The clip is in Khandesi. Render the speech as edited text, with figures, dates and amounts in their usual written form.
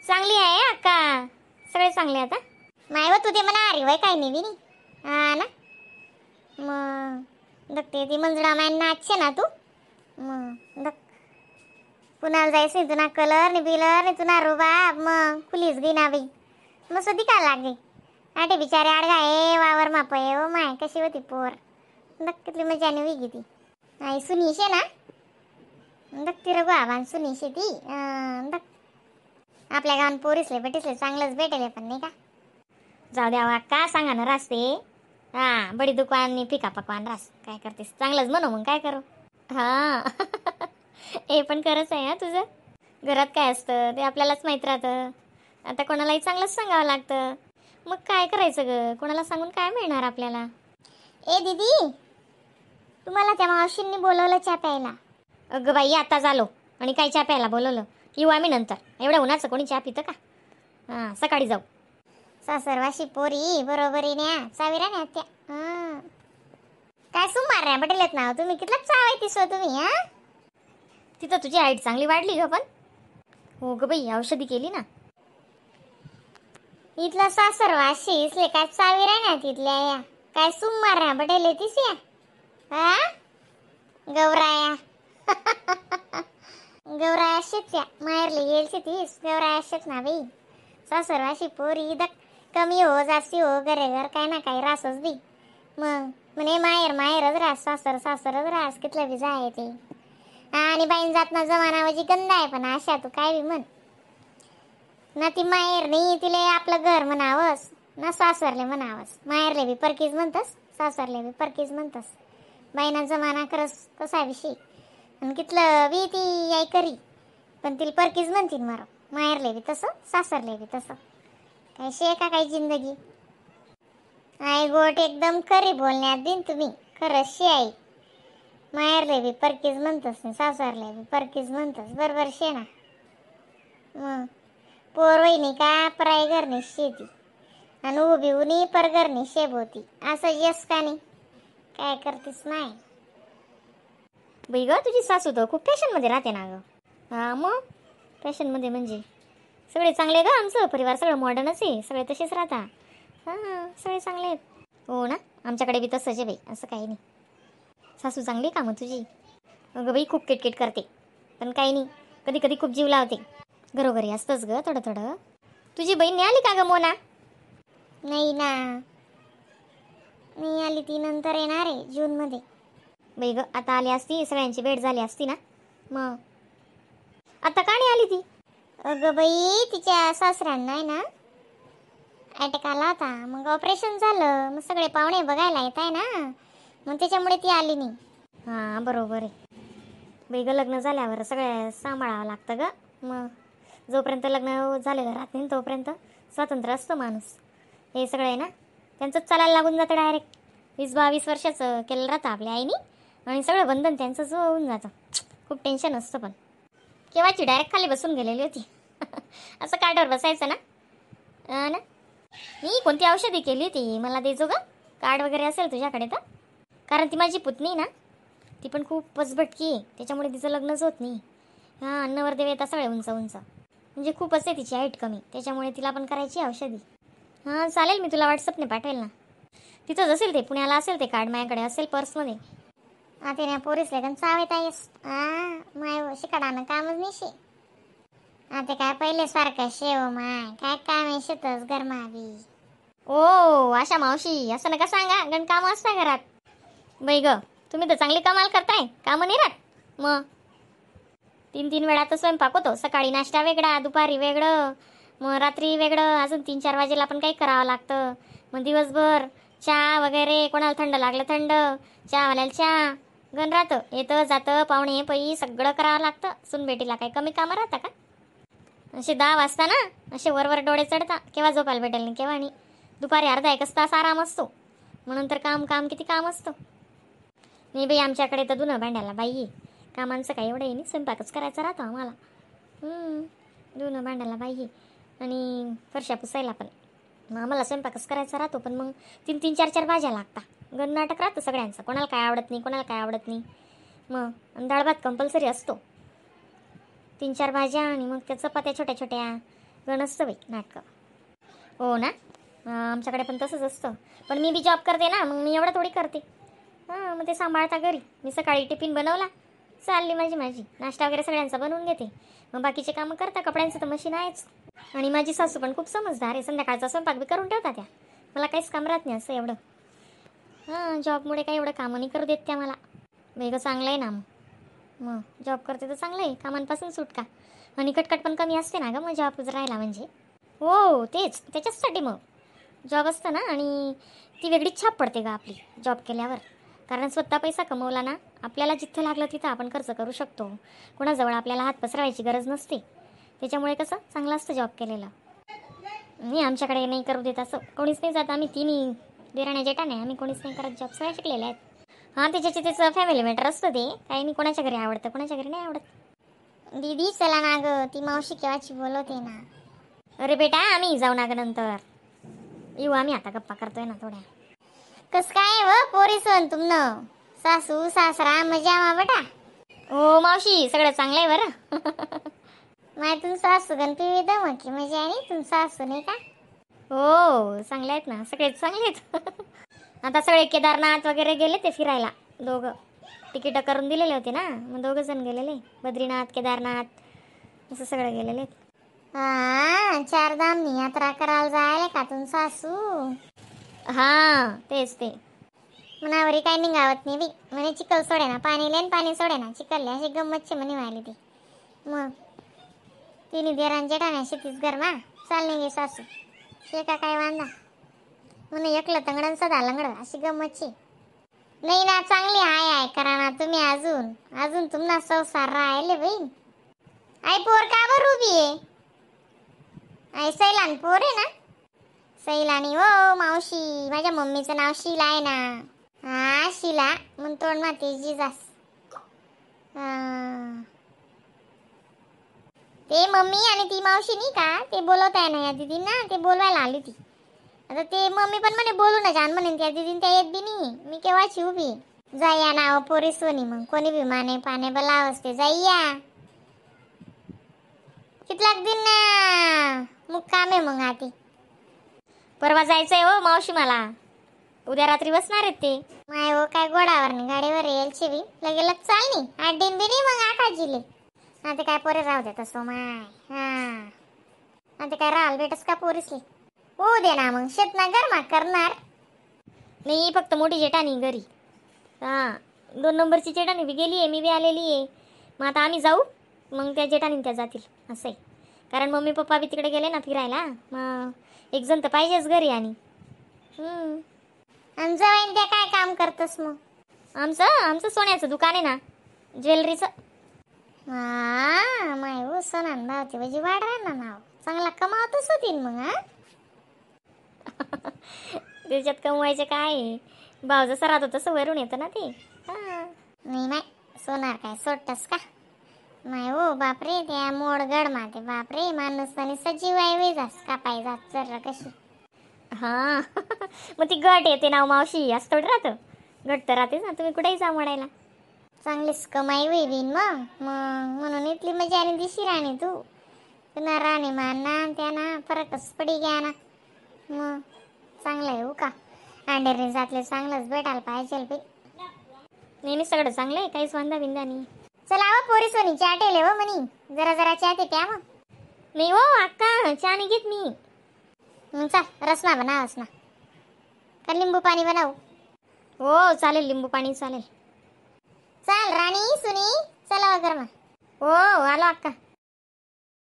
चांगली आहे अक्का, सगळे चांगले आता. माय व तू ते म्हणा अरे वय काय नाही बिनी. हा ना, मग दखते ती मंजुळा माय नाचशे ना तू. मग दख पुण्याला जायचं नाही तुना कलर नाही बिलर नाही तुना रुबाब. मग खुलीच गई ना बाई, मग दिका लागली आटे बिचारे आडगा आहे वावर माप आहे. ओ my कशी होती पोर, दख कितली मजाने होई ती. आई सुनीशे ना, दख ती रघु आव्हान सुनीशे ती. दख आपल्या गावात पोरीसले बेटीसले चांगलंच भेटेल पण नाही का. जाऊ द्या अक्का, सांगा ना रास्ते. हा बडी दुकान फिका पकवान रास, काय करतेस चांगलंच म्हणू मग काय करू. हा हे पण खरंच आहे हा तुझं. घरात काय असतं ते आपल्यालाच माहीत राहतं, आता कोणालाही चांगलंच सांगावं लागतं. मग काय करायचं ग, कोणाला सांगून काय मिळणार आपल्याला. ए दीदी, तुम्हाला त्या मावशींनी बोलवलं चहा प्यायला. अगं बाई आताच आलो आणि काय चहा प्यायला बोलवलं. येऊ आम्ही नंतर, एवढ्या उन्हाचं कोणी चहा पितं का. हां सकाळी जाऊ. सासरवाशी पोरी बरोबरी न्या चाविरा न्या त्या. हं. काय सुमार रे बटेलेत ना तुम्ही, कितला चावाय तिसो तुम्ही. हा तिथं तुझी हाईट चांगली वाढली ग पण. हो ग बाई, औषधी केली ना. इथला सासरवाशी इसले काय चाविरा न्या तिथल्या या, काय सुमार रे बटेले तीस या. हा गौराया गौराया शेच या माहेरली गेलची तीस गौराया शेच ना बाई. सासरवाशी पोरी दक कमी हो जास्ती हो घरे घर काय ना काही रासच बी. मग म्हणे माहेर माहेरच रास, सासर सासरच रास, कितलं बी जाय ते. आणि बाईन जात ना जमानावजी गंध आहे पण अशा तू काय बी म्हण ना, ती माहेर नाही तिले आपलं घर म्हणावंस ना सासरले म्हणावंस. माहेरले बी परकीच म्हणतस, सासरले बी परकीच म्हणतस. बाईना जमाना खरंच कसा विषयी आणि कितलं बी ती याय करी पण तिला परकीच म्हणतील मारो. माहेरले बी तसं सासरले बी तसं, काय शे का काही जिंदगी. आई गोट एकदम खरी बोलण्यात दिन तुम्ही, खरंच शे आई. माहेरले बी परकीच म्हणतस नाही सासरले बी परकीच म्हणतस, बरोबर शे ना. मग पोर वहिनी का पराई घरनी शेती आणि उभी उनी पर घरनी शेबोती, असं यस का नाही. काय करतेस नाही बाई ग, तुझी सासू तर खूप फॅशनमध्ये राहते ना गं. हां मग फॅशनमध्ये म्हणजे सगळे चांगले ग, आमचं परिवार सगळं मॉडर्नच आहे, सगळे तसेच राहता. हां सगळे चांगले आहेत. हो ना, आमच्याकडे बी तसंच आहे बाई, असं काही नाही. सासू चांगली का मग तुझी? अगं बाई खूप किटकिट करते पण काही नाही, कधी कधी खूप जीव लावते. घरोघरी असतंच ग थोडं थोडं. तुझी बहीण नाही आली का ग मोना? नाही ना, नाही आली ती, नंतर येणार आहे जूनमध्ये. बाई ग आता आली असती सगळ्यांची भेट झाली असती ना. मग आता का नाही आली ती? अगं बाई तिच्या सासऱ्यांना आहे ना अटॅक आला होता, मग ऑपरेशन झालं, मग सगळे पाहुणे बघायला येत आहे ना, मग त्याच्यामुळे ती आली नाही. हां बरोबर आहे बाई ग, लग्न झाल्यावर सगळ्या सांभाळावं लागतं ग. मग जोपर्यंत लग्न झालेलं राहत नाही तोपर्यंत स्वतंत्र असतो माणूस. हे सगळं आहे ना त्यांचंच चालायला लागून जातं डायरेक्ट. 20-22 वर्षाचं केलेलं राहतं आपल्या आईनी आणि सगळं बंधन त्यांचंच होऊन जातं. खूप टेन्शन असतं पण. केव्हाची डायरेक्ट खाली बसून गेलेली होती. असं कार्डावर बसायचं ना. ना मी कोणती औषधी केली ती मला देजो ग, कार्ड वगैरे असेल तुझ्याकडे तर. कारण ती माझी पुतणी ना, ती पण खूपच भटकी आहे, त्याच्यामुळे तिचं लग्नच होत नाही. हां नवरदेव येतात सगळे उंच उंच, म्हणजे खूपच आहे तिची हाईट कमी, त्याच्यामुळे तिला पण करायची औषधी. हां चालेल, मी तुला व्हॉट्सअपने पाठवेल ना. तिथंच असेल ते, पुण्याला असेल ते कार्ड, माझ्याकडे असेल पर्समध्ये. आता ना पोरीसले पण चावेत आहेस. हा माय शिकाडानं कामच नाही शे. आता काय पहिले सारखं शेव माय काय काम आहे शेतच गरमावी. ओ आशा मावशी असं नका सांगा, गण कामं असता घरात. बाई ग तुम्ही तर चांगली कमाल करताय, कामं नाही राहत. मग 3-3 वेळा तर स्वयंपाक होतो, सकाळी नाश्ता वेगळा, दुपारी वेगळं, मग रात्री वेगळं, अजून 3-4 वाजेला पण काही करावं लागतं. मग दिवसभर चहा वगैरे, कोणाला थंड लागलं थंड, चहावाल्याला चहा, गण राहतं, येतं जातं पाहुणे पै सगळं करावं लागतं. सुनबेटीला काही कमी कामं राहता का? असे 10 वाजता ना असे वरवर डोळे चढता, केव्हा झोपायला भेटेल नाही केव्हा नाही. दुपारी अर्धा एकच तास आराम असतो, मग नंतर काम काम किती काम असतं. नाही बाई आमच्याकडे तर धुणं भांड्याला बाई आहे, कामांचं काही एवढं आहे नाही, स्वयंपाकच करायचा राहतो आम्हाला. धुणं भांड्याला बाई आहे आणि फरशा पुसायला पण, मग आम्हाला स्वयंपाकच करायचा राहतो. पण मग 3-3 4-4 भाज्या लागतात, गण नाटक राहतं सगळ्यांचं, कोणाला काय आवडत नाही कोणाला काय आवडत नाही. मग आणि डाळ भात कंपल्सरी असतो, 3-4 भाज्या आणि मग त्या चपात्या छोट्या छोट्या, गण असतं बाई नाटकं. हो ना, आमच्याकडे पण तसंच असतं. पण मी बी जॉब करते ना, मग मी एवढं थोडी करते. हां, मग ते सांभाळता घरी. मी सकाळी टिफिन बनवला, चालली माझी माझी नाश्ता वगैरे सगळ्यांचा बनवून घेते, मग बाकीचे कामं करता. कपड्यांचं तर मशीन आहेच. आणि माझी सासू पण खूप समजदार आहे, संध्याकाळचा स्वयंपाक बी करून ठेवता त्या. मला काहीच काम राहत नाही असं एवढं. हां, जॉबमुळे काही एवढं कामं नाही करू देत त्या मला. वेगळं चांगलं आहे ना. मग मग जॉब करते तर चांगलं आहे, कामांपासून सुटका आणि कटकट पण कमी असते ना गं मग जॉब राहायला म्हणजे. हो तेच, त्याच्याचसाठी मग जॉब असतं ना. आणि ती वेगळीच छाप पडते गं आपली जॉब केल्यावर, कारण स्वतः पैसा कमवला ना, आपल्याला जिथं लागलं तिथं आपण खर्च करू शकतो, कोणाजवळ आपल्याला हात पसरवायची गरज नसते. त्याच्यामुळे कसं चांगलं असतं जॉब केलेलं. नाही आमच्याकडे नाही करू देत असं, कोणीच नाही जात. आम्ही तिन्ही देराण्या जेठाण्या आम्ही कोणीच नाही करत जॉब, सगळ्या शिकलेल्या आहेत. हां, त्याच्याचे त्याचं फॅमिली मॅटर असतं ते, काही नाही कोणाच्या घरी आवडतं कोणाच्या घरी नाही आवडत. दीदी चला ना गं, ती मावशी केव्हाची बोलवते ना. अरे बेटा आम्ही जाऊ ना गं, नंतर येऊ आम्ही, आता गप्पा करतोय ना थोड्या. कस काय व पोरी सण तुमनं, सासू सासरा मजा मा बेटा? हो मावशी सगळं चांगलं आहे बरं. माय तुम सासू गण पिवी दमकी मजा आहे तुम सासू नाही का? हो चांगले आहेत ना, सगळेच चांगले आहेत. आता सगळे केदारनाथ वगैरे गेले ते फिरायला, दोघं तिकीटं करून दिलेले होते ना, मग दोघं जण गेलेले, बद्रीनाथ केदारनाथ असं सगळं गेलेले. हा, चारधामनी यात्रा करायला जायला का तुम सासू? हां तेच ते. मनावरी काय निघावत नाही बी म्हणे, चिखल सोडे ना पाणी लेन पाणी सोडे ना चिखलले, अशी गंमतचे म्हणे व्हायली ती. मग तिन्ही देरान जेठाण्या शेतीच गरमा चालणे गे सासू शेका काय वांदा म्हणे, एकलं तंगडन सदा लंगड अशी गंमतची नाही ना. चांगली हाय हाय करा ना तुम्ही, अजून अजून तुम्हाला संसार राहिले बाई. आई पोर का बरं उभी आहे? आई सैलान पोर आहे ना? सैलानी हो मावशी, माझ्या मम्मीचं नाव शीला आहे ना. हा शीला म्हणून तोंड माती जिजास. हा ते मम्मी आणि ती मावशी नाही का, ते बोलवत आहे ना या दीदींना, ते बोलवायला आली ती. आता ते मम्मी पण म्हणे बोलू ना जान म्हणे, त्या दीदीन त्या येत बी नाही, मी केव्हाची उभी. जाया ना पोरी सोनी, मग कोणी बी माने पाने बलाव असते, जाईया कितलाक दिन ना मुक्काम आहे मग आती. परवा जायचंय हो मावशी मला, उद्या रात्री बसणार आहेत ते. माय हो काय गोडावर नाही गाडीवर येईल शिवी लगे लग चाल नाही आठ दिन बी नाही मग आका जिले. आता काय पोरे राहू दे तसं माय. हा आता काय राहाल भेटस का पोरीसली होऊ दे ना मग, शेत ना गरमा करणार नाही. फक्त मोठी जेठाणी घरी, हां 2 नंबरची जेठाणी बी गेली आहे, मी बी आलेली आहे. मग आता आम्ही जाऊ, मग त्या जेठाणी त्या जातील असं आहे, कारण मम्मी पप्पा बी तिकडे गेले ना फिरायला, मग एक जण तर पाहिजेच घरी. आणि आणि जवाईन त्या काय काम करतस मग? आमचं आमचं सोन्याचं दुकान आहे ना, ज्वेलरीचं. हा माय हो सोनान भावते म्हणजे वाढ ना नाव, चांगला कमावतच होतीन मग. हा त्याच्यात कमवायचे काय, भाव जसा राहतो तसं वरून येतं ना ते. हां नाही माय सोनार काय सोडतस का माय? हो बापरे त्या मोड गड माते बापरे, माणूस आणि सजीव आहे वे जास कापाय जात जर कशी. हां मग ती गट येते ना मावशी, असं थोडं राहतं, गट तर राहतेच ना, तुम्ही कुठेही जा म्हणायला. चांगलीच कमाई होईल मग मग म्हणून इथली मजा आणि दिशी राणी तू पुन्हा राणी मान ना त्या ना फरकच पडी घ्या ना. मग चांगलं आहे हो का, अंडेरने जातले चांगलंच भेटायला पाहिजे बाई. नेहमी सगळं चांगलं आहे, काहीच वांदा बिंदा नाही. चला हो पोरी सोनी चहा ठेवले हो म्हणी, जरा जरा चहा ते प्या मग. नाही हो अक्का चहा नाही घेत मी. मग चाल रसना बनावस ना का लिंबू पाणी बनावू? हो चालेल, लिंबू पाणी चालेल. चाल राणी सुनी चला वगैरे मग. हो आलो अक्का.